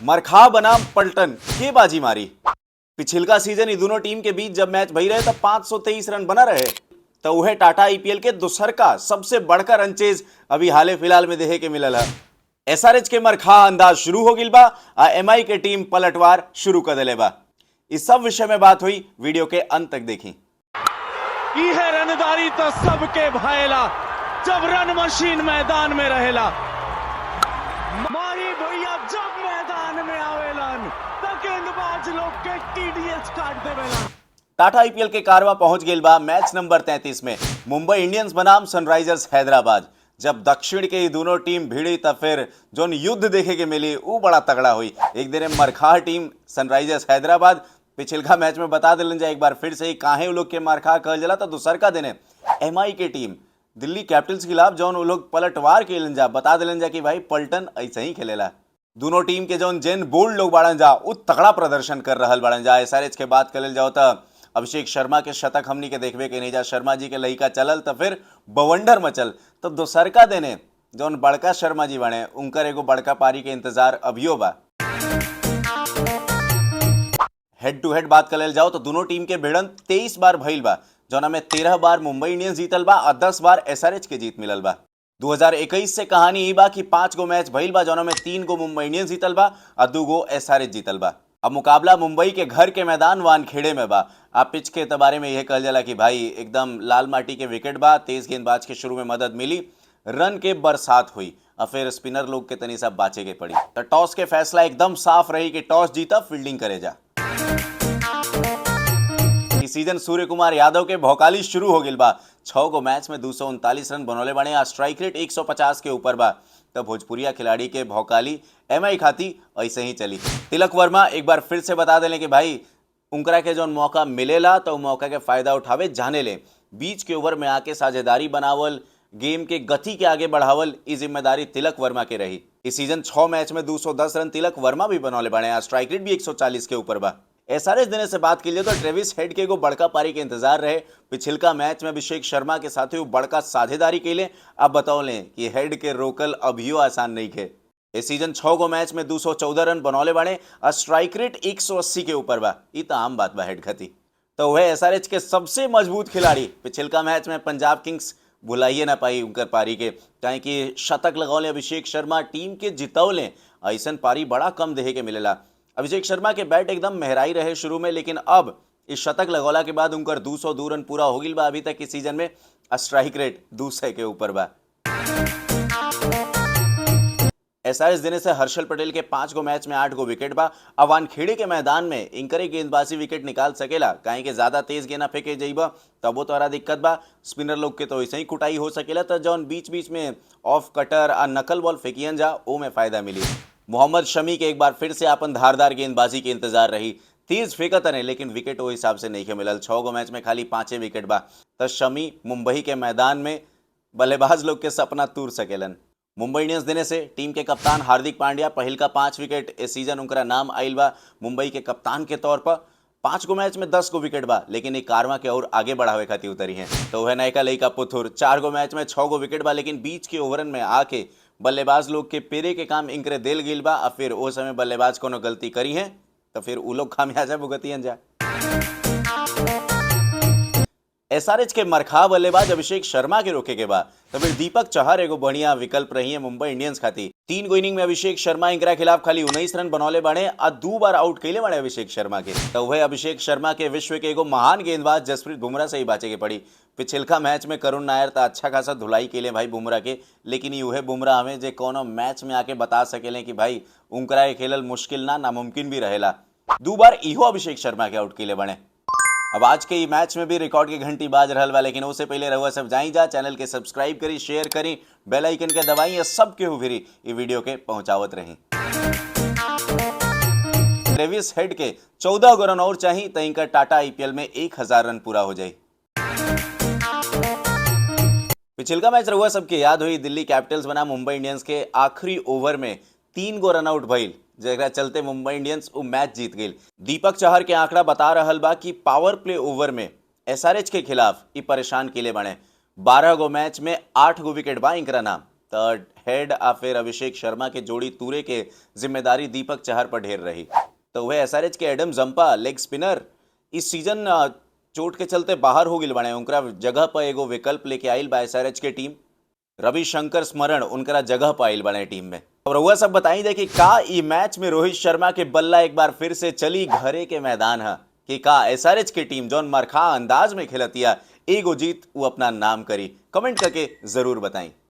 मरखा बनाम पलटन के बाजी मारी। पिछिलका सीजन ये दोनों टीम के बीच जब मैच भई रहे तब 523 रन बना रहे, तो वह टाटा आईपीएल के दूसर का सबसे बड़का रन चेज अभी हाले फिलहाल में देखे के मिलल है। एसआरएच के मरखा अंदाज शुरू हो गिल बा आ एमआई के टीम पलटवार शुरू कर दिले बा। इस सब विषय में बात हुई, वीडियो के अंत तक देखी। इहे रनदारी तो सबके भाएला जब रन मशीन मैदान में रहेला। माही भैया जब मैदान में आवेलन त गेंदबाज लोग के टीडीएस काट देवेलन। टाटा आईपीएल के कारवा पहुंच गेल बा मैच नंबर 33 में, मुंबई इंडियंस बनाम सनराइजर्स हैदराबाद। जब दक्षिण के ये दोनों टीम भिड़ी तब फिर जोन युद्ध देखे के मिली वो बड़ा तगड़ा हुई। एक दिन मरखा टीम सनराइजर्स हैदराबाद, पिछिलका मैच में बता दिलन जाए एक बार फिर से ही काहे वो लोग के मरखा कहल जाला, तो दूसर का दिन एमआई के टीम दिल्ली कैपिटल्स के खिलाफ जौन वो लोग पलटवार खेलन जा, बता दिलन जा कि भाई पलटन ऐसे ही खेलेला। दोनों टीम के जौन जेन बोल्ड लोग बाड़न जा उ तगड़ा प्रदर्शन कर रहल बाड़न जा। एसआरएच के बात करल जाओ तो अभिषेक शर्मा के शतक हमनी के देखबे के नहीं जा। शर्मा जी के लइका चलल तो फिर बवंडर मचल। तो दोसरका देने जौन बड़का शर्मा जी बने उनकर एगो बड़का पारी के इंतजार अभियो बा। हेड टू हेड बात कर जाओ तो दोनों टीम के भिड़ंत 23 बार भइल बा, जौना में 13 बार मुंबई इंडियंस जीतल बा और 10 बार एसआरएच के जीत मिलल बा। 2021 से कहानी ई बा कि 5 गो मैच भइल बा, जौना में 3 गो मुंबई इंडियंस जीतल बा और 2 गो एसआरएच जीतल बा। अब मुकाबला मुंबई के घर के मैदान वानखेड़े में बा। आ पिच के त बारे में यह कहल जाला कि भाई एकदम लाल माटी के विकेट बा, तेज गेंदबाज के शुरू में मदद मिली, रन के बरसात हुई और फिर स्पिनर लोग के तनी सब बाचे के पड़ी। तो टॉस के फैसला एकदम साफ रही कि टॉस जीता फील्डिंग करे जा। इस सीजन सूर्य कुमार यादव के भौकाली शुरू हो गिल बा। 6 गो मैच में 239 रन बनौले बाड़े आ स्ट्राइक रेट 150 के ऊपर बा। तो भोजपुरिया खिलाड़ी के भौकाली एमआई खाती ऐसे ही चली। तिलक वर्मा एक बार फिर से बता देले कि भाई उनकरा के जौन मौका मिलेला तो मौका के फायदा उठावे जाने ले। बीच के ओवर में आके साझेदारी बनावल, गेम के गति के आगे बढ़ावल, ई जिम्मेदारी तिलक वर्मा के रही। इस सीजन 6 मैच में 210 रन तिलक वर्मा भी बनौले बाड़े आ स्ट्राइक रेट भी 140 के ऊपर बा। एसआरएच देने से बात की तो ट्रेविस हेड के एगो बड़का पारी के इंतजार रहे। पिछिलका मैच में अभिषेक शर्मा के साथ वो बड़का साझेदारी के लिए। अब बताओ लें कि हेड के रोकल अभियो आसान नहीं खे। इस सीजन 6 गो मैच में 214 रन बनौले बाड़े और स्ट्राइक रेट 180 के ऊपर बा। ई तो आम बात बा हेड खती। तो वह एसआरएच के सबसे मजबूत खिलाड़ी, पिछिलका मैच में पंजाब किंग्स भुलाइए ना पाई उनकर पारी के, काहे कि शतक लगौले अभिषेक शर्मा, टीम के जितौले। ऐसन पारी बड़ा कम देहे के मिलेला। अभिषेक शर्मा के बैट एकदम मेहराई रहे शुरू में, लेकिन अब इस शतक लगौला के बाद उनकर 202 रन पूरा हो गिल बा अभी तक इस सीजन में, स्ट्राइक रेट 200 के ऊपर बा। एसआरएच देने से हर्षल पटेल के 5 गो मैच में 8 गो विकेट बा। अब वानखेड़े के मैदान में इंकरे गेंदबाजी विकेट निकाल सकेला, काहे कि ज्यादा तेज गेंदा फेंके जइबा तबो तोहरा दिक्कत बा। स्पिनर लोग के तो ऐसे ही कुटाई हो सकेला, तो जौन बीच बीच में ऑफ कटर आ नकल बॉल फेंकियन जा ओ में फायदा मिली। मोहम्मद शमी के एक बार फिर से अपन धारदार गेंदबाजी के इंतजार रही। तेज फेंकत रहे लेकिन विकेट वो हिसाब से नहीं के मिलल। 6 गो मैच में खाली 5 विकेट बा। तो शमी मुंबई के मैदान में बल्लेबाज लोग के सपना तूर सकेलन। मुंबई इंडियंस देने से टीम के कप्तान हार्दिक पांड्या, पहिल का 5 विकेट इस सीजन उनका नाम आइल बा मुंबई के कप्तान के तौर पर। 5 गो मैच में 10 गो विकेट बा, लेकिन एक कारवा के और आगे बढ़ावे खातिर उतरी हैं। तो वह नयका लइका पुथुर, 4 गो मैच में 6 गो विकेट बा, लेकिन बीच के ओवरन में आके बल्लेबाज लोग के पेरे के काम इंकरे देल गिल बा। आ फिर ओ समय बल्लेबाज कोनो गलती करी है तो फिर उ लोग खामियाजा भुगतियन जा। एसआरएच के मरखा बल्लेबाज अभिषेक शर्मा के रोके के बाद तो फिर दीपक चहर एगो बढ़िया विकल्प रही है मुंबई इंडियंस खातिर। 3 गो इनिंग में अभिषेक शर्मा इनकरा खिलाफ खाली 19 रन बनौले बाड़े आ 2 बार आउट कैले बाड़े अभिषेक शर्मा के। तो वह अभिषेक शर्मा के विश्व के एगो महान गेंदबाज जसप्रीत बुमराह से ही बाचे के पड़ी। पिछिलका मैच में करुण नायर तो अच्छा खासा धुलाई के लिए भाई बुमराह के, लेकिन ई उहे बुमराह हमें जे कोनो मैच में आके बता सकेले कि भाई उनकरा के खेलल मुश्किल ना नामुमकिन भी रहेला। 2 बार इहो अभिषेक शर्मा के आउट कैले बने। अब आज के ई मैच में भी रिकॉर्ड की घंटी बाज रहल बा, लेकिन उससे पहले रहुआ सब जाई जा चैनल के सब्सक्राइब करी, शेयर करी, बेल आइकन के दबाई या सब केहू भी ई वीडियो के पहुंचावत रही। ट्रेविस हेड के 14 गो रन और चाहिए तो इनका टाटा आईपीएल में 1000 रन पूरा हो जाए। पिछिलका मैच रहुआ सबके याद हुई, दिल्ली कैपिटल्स बना मुंबई इंडियंस के आखिरी ओवर में 3 गो रन आउट भइल, जेकरा चलते मुंबई इंडियंस वो मैच जीत गई। दीपक चहर के आंकड़ा बता रहल बा कि पावर प्ले ओवर में एसआरएच के खिलाफ ई परेशान केले बने। 12 गो मैच में 8 गो विकेट बा इनकरा नाम, तो हेड आ फिर अभिषेक शर्मा के जोड़ी तूरे के जिम्मेदारी दीपक चहर पर ढेर रही। तो वह एसआरएच के एडम जंपा लेग स्पिनर इस सीजन चोट के चलते बाहर हो गई बने, उनकरा जगह पर एगो विकल्प लेके आइल बा एसआरएच के टीम। रविशंकर स्मरण उनकरा जगह पर आइल बने टीम में। और रउआ सब बताई दे कि का ई मैच में रोहित शर्मा के बल्ला एक बार फिर से चली घरे के मैदान है कि का एसआरएच के टीम जौन मरखा अंदाज में खेलतिया एगो जीत वो अपना नाम करी। कमेंट करके जरूर बताई।